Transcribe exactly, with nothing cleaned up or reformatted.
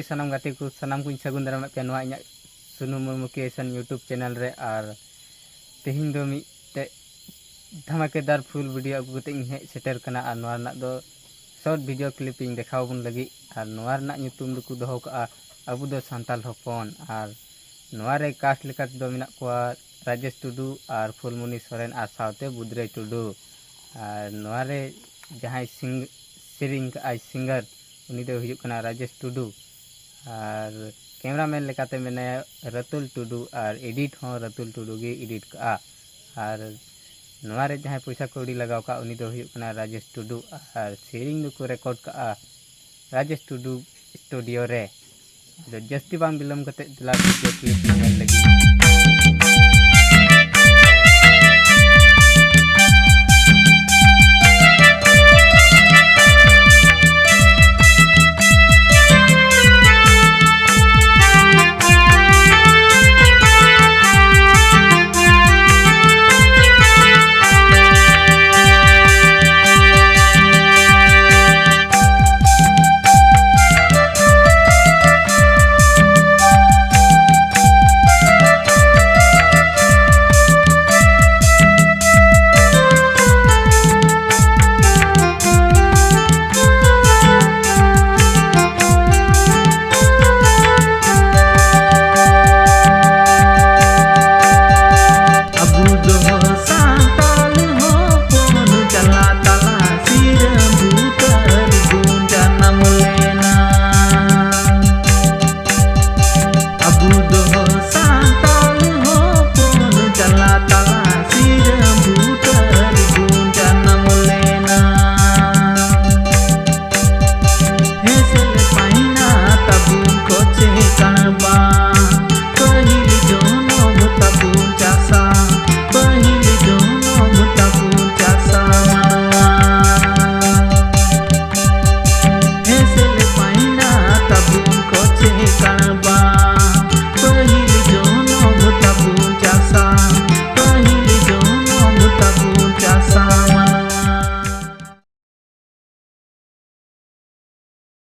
ᱥᱟᱱᱟᱢ ᱜᱟᱛᱮ ᱠᱚ, ᱥᱟᱱᱟᱢ ᱠᱚᱧ ᱥᱟᱹᱜᱩᱱ ᱫᱟᱨᱟᱢᱮᱫ ᱯᱮᱭᱟ ᱱᱚᱣᱟ ᱤᱧᱟᱹᱜ ᱥᱩᱱᱩ ᱢᱩᱨᱢᱩ ᱠᱨᱤᱭᱮᱥᱚᱱ YouTube ᱪᱮᱱᱮᱞ ᱨᱮ᱾ ᱟᱨ ᱛᱮᱦᱮᱧ ᱫᱚ ᱢᱤᱫᱴᱮᱡ ᱫᱷᱟᱢᱟᱠᱮᱫᱟᱨ ᱯᱷᱩᱞ ᱵᱷᱤᱰᱤᱭᱳ ᱟᱹᱜᱩ ᱠᱟᱛᱮ ᱤᱧ ᱦᱮᱡ ᱥᱮᱴᱮᱨ ᱠᱟᱱᱟ᱾ ᱟᱨ ᱱᱚᱣᱟ ᱨᱮᱱᱟᱜ ᱫᱚ ᱥᱚᱨᱴ ᱵᱷᱤᱰᱤᱭᱳ ᱠᱞᱤᱯ ᱤᱧ ᱫᱮᱠᱷᱟᱣ ᱟᱵᱚᱱ ᱞᱟᱹᱜᱤᱫ᱾ ᱟᱨ ᱱᱚᱣᱟ ᱨᱮᱱᱟᱜ ᱧᱩᱛᱩᱢ ᱫᱚᱠᱚ ᱫᱚᱦᱚ ᱠᱟᱜᱼᱟ ᱟᱵᱚ ᱫᱚ ᱥᱟᱱᱛᱟᱞ ᱦᱚᱯᱚᱱ᱾ ᱟᱨ ᱱᱚᱣᱟ ᱨᱮ ᱠᱟᱥᱴ ᱞᱮᱠᱟ ᱛᱮᱫᱚ ᱢᱮᱱᱟᱜ ᱠᱚᱣᱟ ᱨᱟᱡᱮᱥ ᱴᱩᱰᱩ ᱟᱨ ᱯᱷᱩᱞᱢᱩᱱᱤ ᱥᱚᱨᱮᱱ ᱟᱨ ᱥᱟᱶᱛᱮ ᱵᱩᱫᱽᱨᱟᱹᱭ ᱴᱩᱰᱩ᱾ ᱟᱨ ᱱᱚᱣᱟ ᱨᱮ ᱡᱟᱦᱟᱸᱭ ᱥᱤᱝ ᱥᱮᱨᱮᱧ ᱠᱟᱜᱼᱟᱭ ᱥᱤᱝᱜᱟᱨ, ᱩᱱᱤ ᱫᱚᱭ ᱦᱩᱭᱩᱜ ᱠᱟᱱᱟ ᱨᱟᱡᱮᱥ ᱴᱩᱰᱩ᱾ ᱟᱨ ᱠᱮᱢᱮᱨᱟᱢᱮᱱ ᱞᱮᱠᱟᱛᱮ ᱢᱮᱱᱟᱭᱟ ᱨᱟᱛᱩᱞ ᱴᱩᱰᱩ, ᱟᱨ ᱮᱰᱤᱴ ᱦᱚᱸ ᱨᱟᱛᱩᱞ ᱴᱩᱰᱩ ᱜᱮ ᱮᱰᱤᱴ ᱠᱟᱜᱼᱟ᱾ ᱟᱨ ᱱᱚᱣᱟ ᱨᱮ ᱡᱟᱦᱟᱸᱭ ᱯᱚᱭᱥᱟ ᱠᱟᱹᱣᱰᱤ ᱞᱟᱜᱟᱣ ᱠᱟᱜ, ᱩᱱᱤ ᱫᱚ ᱦᱩᱭᱩᱜ ᱠᱟᱱᱟ ᱨᱟᱡᱮᱥ ᱴᱩᱰᱩ᱾ ᱟᱨ ᱥᱮᱨᱮᱧ ᱫᱚᱠᱚ ᱨᱮᱠᱚᱨᱰ ᱠᱟᱜᱼᱟ ᱨᱟᱡᱮᱥ ᱴᱩᱰᱩ ᱥᱴᱩᱰᱤᱭᱳ ᱨᱮ᱾ ᱟᱫᱚ ᱡᱟᱹᱥᱛᱤ ᱵᱟᱝ ᱵᱤᱞᱚᱢ ᱠᱟᱛᱮ ᱫᱮᱞᱟ ᱵᱷᱤᱰᱤᱭᱳ ᱠᱞᱤᱯ ᱧᱮᱞ ᱞᱟᱹᱜᱤᱫ᱾